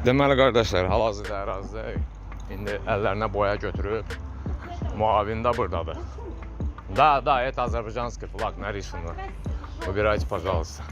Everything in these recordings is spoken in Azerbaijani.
Deməli qardaşlar, hal-hazırda ərazidə indi əllərinə boya götürüb müavin də buradadır. Да, да, это азербайджанский флаг нарисовано. Убирайте, пожалуйста.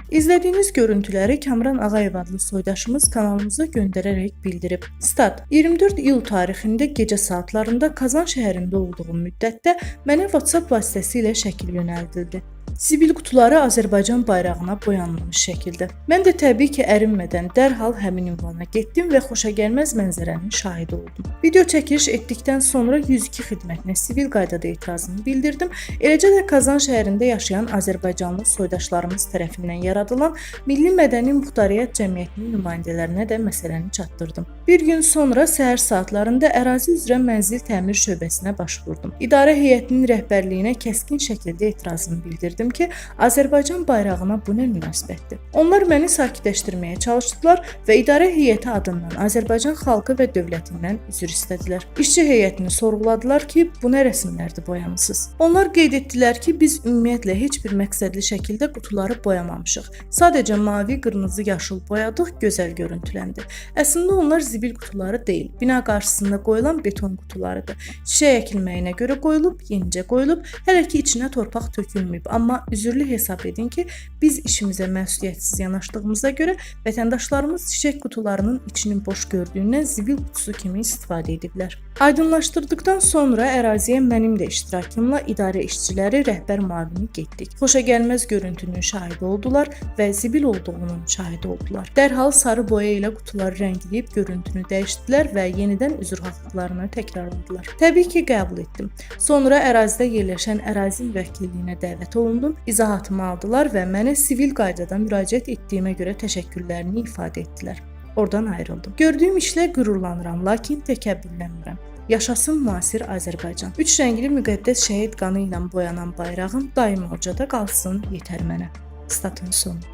İzlədiyiniz görüntüləri Kamran Ağayev adlı soydaşımız kanalımıza göndərərək bildirib. Stat: 24 iyul tarixində gecə saatlarında Kazan şəhərində olduğum müddətdə mənə WhatsApp vasitəsilə şəkil yönəldildi. Zibil qutuları Azərbaycan bayrağına boyanılmış şəkildə. Mən də təbii ki, ərinmədən dərhal həmin ünvana getdim və xoşagəlməz mənzərənin şahidi oldum. Video çəkiliş etdikdən sonra 102 xidmətinə sivil qaydada etirazımı bildirdim. Eləcə də Kazan şəhərində yaşayan azərbaycanlı soydaşlarımız tərəfindən yaradılan Milli Mədəni Muxtariyyət Cəmiyyətinin nümayəndələrinə də məsələni çatdırdım. Bir gün sonra səhər saatlarında ərazi üzrə mənzil təmir şöbəsinə baş vurdum. İdarə heyətinin rəhbərliyinə kəskin şəkildə etirazımı bildirdim ki, Azərbaycan bayrağına bu nə münasibətdir? Onlar məni sakitləşdirməyə çalışdılar və idarə heyəti adından Azərbaycan xalqı və dövlətindən üzr istədilər. İşçi heyətini sorğuladılar ki, bu nə rəsmlərdir boyamısınız? Onlar qeyd etdilər ki, biz ümumiyyətlə heç bir məqsədli şəkildə qutuları boyamamışıq. Sadəcə mavi, qırmızı, yaşıl boyadıq, gözəl görüntüləndi. Əslində onlar zibil qutuları deyil, bina qarşısında qoyulan beton qutularıdır. Çiçək əkilməyinə görə qoyulub, yenicə qoyulub, hələ ki içinə torpaq tökülməyib, amma üzürlü hesab edin ki, biz işimizə məsuliyyətsiz yanaşdığımıza görə vətəndaşlarımız çiçək qutularının içinin boş gördüyündən zibil qutusu kimi istifadə ediblər. Aydınlaşdırdıqdan sonra əraziyə mənim də iştirakımla idarə işçiləri, rəhbər müavini getdik. Xoşagəlməz görüntünün şahidi oldular və zibil olduğunun şahidi oldular. Dərhal sarı boya ilə qutuları rəngləyib görüntünü dəyişdilər və yenidən üzrxahlıqlarını təkrarladılar. Təbii ki, qəbul etdim. Sonra ərazidə yerləşən ərazi müvəkkilliyinə dəvət olundum, izahatımı aldılar və mənə sivil qaydada müraciət etdiyimə görə təşəkkürlərini ifadə etdilər. Oradan ayrıldım. Gördüyüm işlə qürurlanıram, lakin təkəbbürlənmirəm. Yaşasın müasir Azərbaycan. Üç rəngli müqəddəs şəhid qanı ilə boyanan bayrağım daima ucada qalsın, yetər mənə. Statın sonu.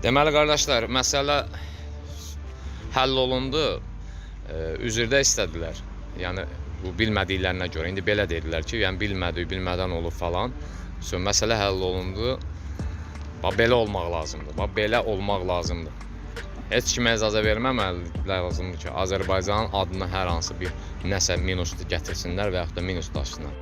Deməli qardaşlar, məsələ həll olundu. Üzrdə istədilər. Yəni bu bilmədiklərinə görə. İndi belə dedilər ki, yəni bilmədik, bilmədən olub falan. Sonra məsələ həll olundu. Bax belə olmaq lazımdır. Bax belə olmaq lazımdır. Heç kimə icazə verməmək lazımdır ki, Azərbaycanın adına hər hansı bir nəsə minus gətirsinlər və yaxud da minus daşısınlar.